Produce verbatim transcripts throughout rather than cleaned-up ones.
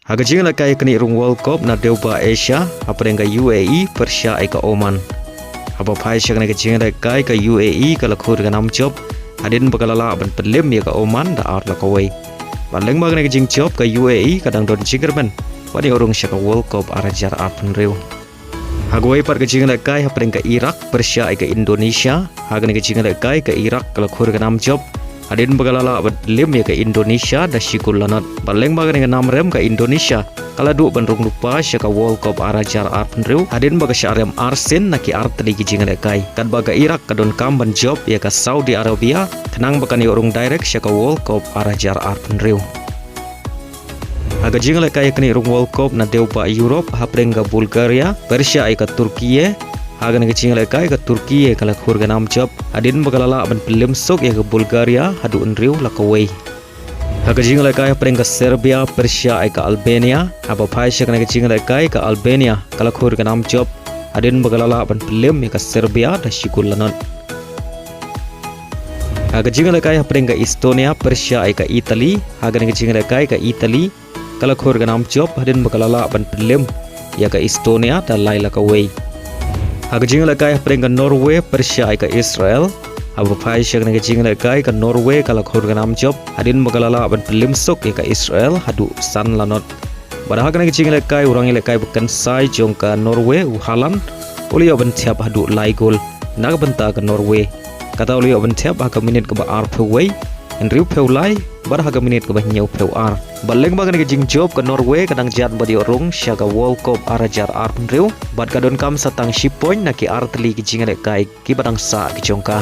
Ha ka jingïalehkai knieh rung World Cup na dewbah Asia, hapdeng ka U A E pyrshah ïa ka Oman. Haba phai sha kane ka jingïalehkai ka U A E ka la khur ka nam jop, hadien ba ka la lah ban pynliem ïa ka Oman da ar la kawei. Bad lyngba kane ka jingjop ka U A E ka dang don jingkyrmen ban ïoh rung sha ka World Cup ar hajar arphew hynriew. Ha kawei pat ka jingïalehkai hapdeng ka Iraq pyrshah ïa ka Indonesia. Ha kane ka jingïalehkai ka Iraq ka la khur ka nam jop, hadien ba ka la lah ban pynliem ïa ka Indonesia da shi gol la nod. Bad lyngba kane ka nam rem ka Indonesia ka la duh ban rung lypa sha ka World Cup ar hajar arphew hynriew, hadien ba ka shah rem arsien na ki artylli ki jingïalehkai. Katba ka Iraq ka donkam ban jop ïa ka Saudi Arabia khnang ba kan ïoh rung direct sha ka World Cup ar hajar arphew hynriew. Ha ka jingïalehkai knieh rung World Cup na dewbah Europe, hapdeng ka Bulgaria pyrshah ïa ka Turkey. Ha kane ka jingïalehkai ka Turkey ka la khur ka nam jop, hadien ba ka la lah ban pynliem suk ïa ka Bulgaria haduh hynriew la kawei. Ha ka jingïalehkai hapdeng ka Serbia pyrshah ïa ka Albania. Haba phai sha kane ka jingïalehkai ka Albania ka la khur ka nam jop, hadien ba ka la lah ban pynliem ïa ka Serbia da shi gol la nod. Ha ka jingïalehkai hapdeng ka Estonia pyrshah ïa ka Italy. Ha kane ka jingïalehkai ka Italy ka la khur ka nam jop, hadien ba ka la lah ban pynliem ïa ka Estonia da lai la kawei. Ha ka jingïalehkai hapdeng ka Norway pyrshah ïa ka Israel. Haba phai sha kane ka jingïalehkai ka Norway ka la khur ka nam jop, hadien ba ka la lah ban pynliem suk ïa ka Israel haduh san la nod. Bad ha kane ka jingïalehkai u rangïalehkai ba kynsai jong ka Norway u Haaland u la ïoh ban thep haduh lai gol na ka bynta ka Norway. Kata u la ïoh ban thep ha ka minit kaba arphew wei, hynriewphew lai bad ha ka minit kaba hynñiewphew ar. Bad lyngba kane ka jingjop ka Norway ka dang jan ban ïoh rung sha ka World Cup ar hajar arphew hynriew bad ka donkam sa tang shi point na ki artylli ki jingïalehkai kiba dang sah ki jong ka.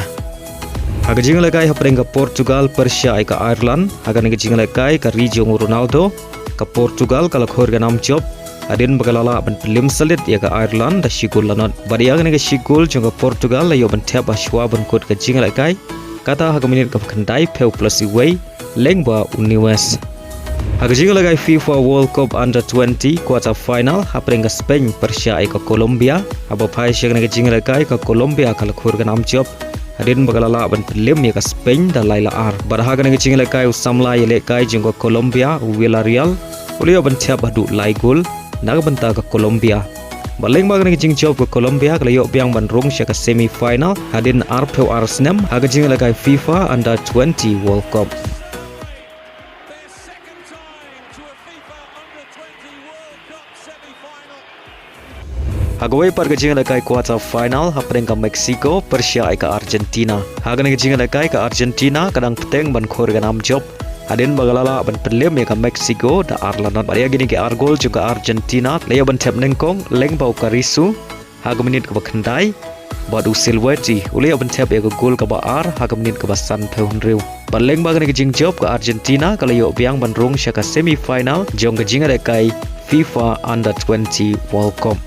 Ha ka jingïalehkai hapdeng ka Portugal pyrshah ïa ka Ireland. Ha kane ka jingïalehkai ka ri jong u Ronaldo, ka Portugal ka la khur ka nam jop, hadien ba ka la lah ban pynliem slit ïa ka Ireland da shi gol la nod. Bad ïa kane ka shi gol jong ka Portugal la ïoh ban thep ha shuwa ban kut ka jingïalehkai, kata ha ka minit kaba khyndaiphew plus wei, lyngba u Nunez. Ha ka jingïalehkai FIFA World Cup Under twenty quarter final, hapdeng ka Spain pyrshah ïa ka Colombia. Haba phai sha kane ka jingïalehkai ka Colombia ka la khur ka nam jop, hadien ba ka la lah ban pynliem ïa ka Spain da lai la ar. Bad ha kane ka jingïalehkai u samla ïalehkai jong ka Colombia u Villarreal u la ïoh ban thep haduh lai gol na ka bynta ka Colombia. Bad lyngba kane ka jingjop ka Colombia ka la ïoh biang ban rung sha ka semi final hadien arphew ar snem ha ka jingïalehkai FIFA Under twenty World Cup. Their second time to a FIFA Under twenty World Cup semi-final. Ha kawei pat ka jingïalehkai quarter final hapdeng ka Mexico pyrshah ïa ka Argentina. Ha kane ka jingïalehkai ka Argentina ka dang bteng ban khur ka nam jop, hadien ba ka la lah ban pynliem ïa ka Mexico da ar la nod. Bad ïa kine ki ar gol jong ka Argentina la ïoh ban thep nyngkong lyngba u Carrizo ha ka minit kaba khyndai, bad u Silvetti u la ïoh ban thep ïa ka gol kaba ar ha ka minit kaba sanphew hynriew. Bad lyngba kane ka jingjop ka Argentina ka la ïoh biang ban rung sha ka semi final jong ka jingïalehkai FIFA Under twenty World Cup.